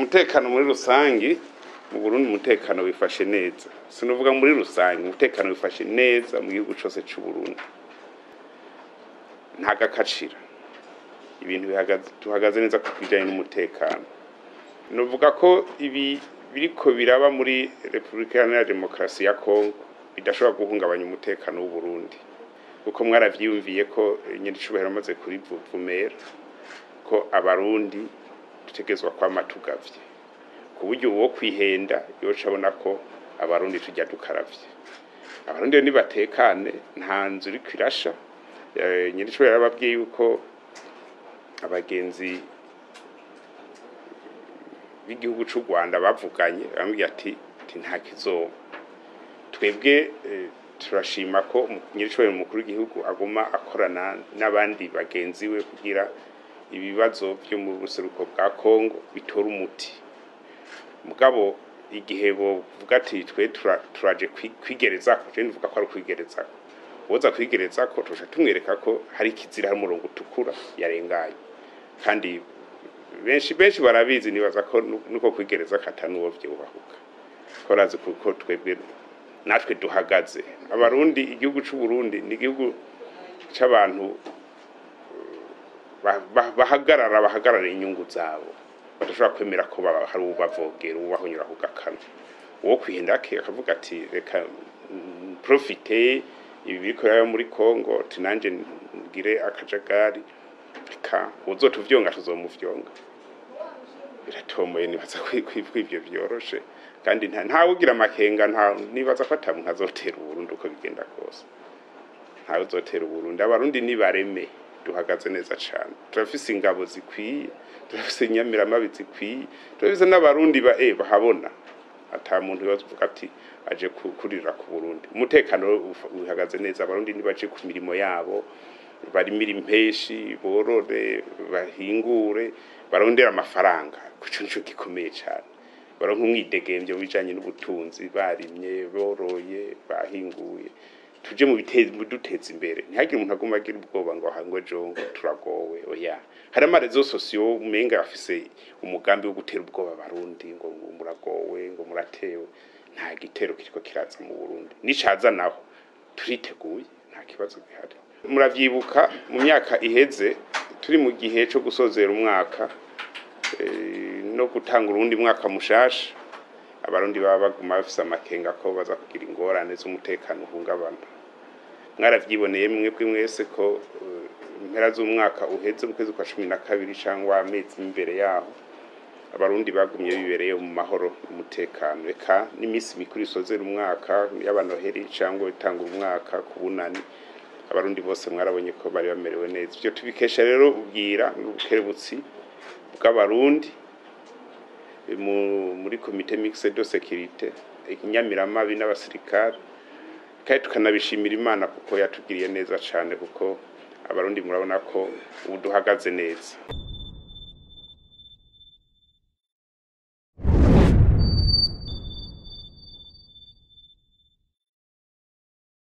Umutekano muri rusangi mu Burundi, umutekano wifashe neza. Sinovuga muri rusangi, umutekano wifashe neza mu gihugu cose c'u Burundi. Nta gakacira, ibintu bihagaze, tuhagaze neza ku bijanye n'umutekano. Novuga ko ibi biriko biraba muri Repubulika Iharanira Demokarasi ya Kongo bidashobora guhungabanya umutekano w'u Burundi, kuko mwaravyiyumviye ko nyiricubahiro amaze kurivuvumera ko abarundi dutegerezwa kwama tugavye, ku buryo uwo kwihenda yoca abona ko abarundi tujya dukaravye. Abarundi rero nibatekane, nta nzu iriko irasha. Nyiricubahiro yarababwiye yuko abagenzi b'igihugu c'u Rwanda bavuganye, bamubwiye ati nta kizoba. Twebwe turashima ko nyiricubahiro umukuru w'igihugu aguma akorana n'abandi bagenzi we kugira ibibazo vyo mu buseruko bwa Kongo bitora umuti. Mugabo igihe bovuga ati twe turaje kwigerezako, je ndivuga ko ari ukwigerezako, uwoza kwigerezako tuca tumwereka ko hari ikizira, hari umurongo utukura yarenganye. Kandi benshi benshi barabizi, nibaza ko nuko kwigereza atanuwo vyubahuka, ko razi kuko twebwe natwe duhagaze. Abarundi, igihugu c'u Burundi ni igihugu c'abantu bahagarara inyungu zabo, badashobora kwemera ko hari uwubavogera, uwubahonyora ku gakano. Uwo kwihenda akavuga ati reka profite ibi biriko biraba muri Kongo, ati nanje ngire akajagari, reka uwuzotuvyonga tuzomufyonga. Biratomoye, nibaza ko ivyo vyoroshe, kandi ntawugira amakenga, nibaza ko ata muntu azotera Uburundi uko bigenda kose. Ntawe uzotera Uburundi. Abarundi nibareme, duhagaze neza cane. Turafise ingabo zikwiye, turafise inyamiramabi zikwiye, turafise n'abarundi bahabona. Ata muntu yovuga ati aje kurira ku Burundi. Umutekano uhagaze neza, abarundi nibaje ku mirimo yabo, barimira impeshi, borore, bahingure, barondere amafaranga. Kuco nico gikomeye cane. Baronke umwidegemvyo bijanye n'ubutunzi, barimye, boroye, bahinguye. Tuje mu duteza imbere. Ntihagire umuntu aguma agira ubwoba ngo hangwe ejo ngo turagowe, oya. Hari ama réseaux sociaux umenga afise umugambi wo gutera ubwoba abarundi ngo muragowe, ngo muratewe. Nta gitero kiriko kiraza mu Burundi. Nicaza naho turiteguye, nta kibazo gihari. Muravyibuka mu myaka iheze turi mu gihe co gusozera umwaka no gutanga urundi mwaka mushasha, abarundi baba baguma bafise amakenga ko baza kugira ingorane z'umutekano uhungabana. Mwaravyiboneye mwebwe mwese ko impera z'umwaka uheze mu kwezi kwa 12 cangwa amezi imbere yaho, abarundi bagumye bibereye mu mahoro n'umutekano. Reka n'imisi mikuru isozera umwaka y'abanoheri cangwa itangura umwaka ku bunani, abarundi bose mwarabonye ko bari bamerewe neza. Ivyo tubikesha rero ubwira n'ubukerebutsi bw'abarundi muri comité mixte de sécurité, inyamiramabi n'abasirikare, kandi tukanabishimira Imana kuko yatugiriye neza cane, kuko abarundi murabona ko ubu duhagaze neza.